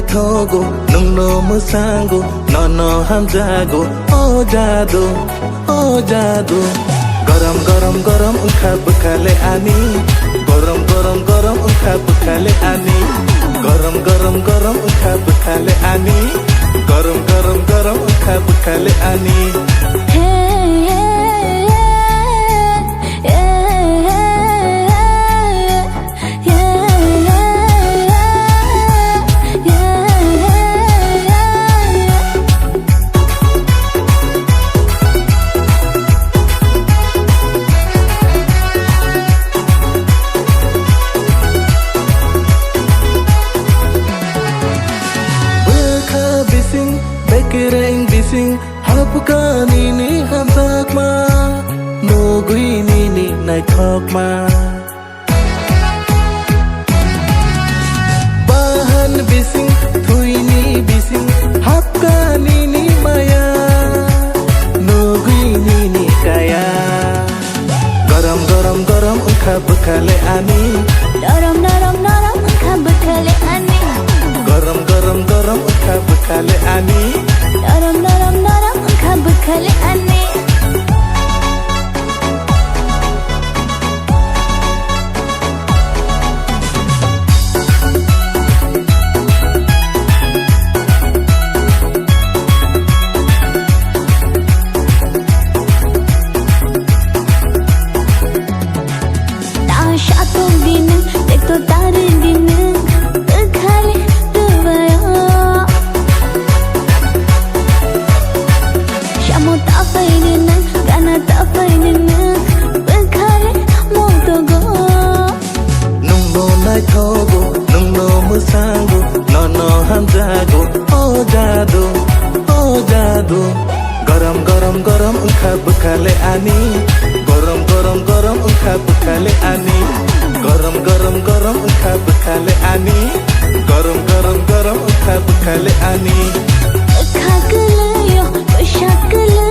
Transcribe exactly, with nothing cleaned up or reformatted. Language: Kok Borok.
Thogo, nwngno mwsango, nono hamjago, o jadu, o jadu. Gorom, gorom, gorom wngkha bwkhale ani. Gorom, gorom, gorom wngkha bwkhale ani. Gorom, gorom, gorom wngkha bwkhale ani. Gorom, gorom, gorom wngkha bwkhale ani. Hey, hey, hey, hey, hey, hey. Bwkha bising, bekereng bising, hapkha nini hamjakma, nugwi nini naithokma. Bahan bising, thwini bising, hapkha nini maya, nugwi nini kaya. Gorom, gorom, gorom wngkha bwkhale ani. Norom, norom, norom wngkha bwkhale ani. Gorom, gorom, gorom wngkha bwkhale ani. Norom, norom, norom wngkha bwkhale ani. Ta shatung dinung, tekto tari dinung, bwkhale tubayo. Samo tapai dinung, gana tapai dinung, bwkhale motogo. Nwngno naithogo, nwngno mwsango, nono hamjago, o jadu, o jadu. Gorom, gorom, gorom wngkha bwkhale ani. Gorom, gorom, gorom wngkha bwkhale ani. Gorom, gorom, gorom wngkha bwkhale ani. Gorom, gorom, gorom wngkha bwkhale ani. Bwkha kwlwio, bwsa kwlwio.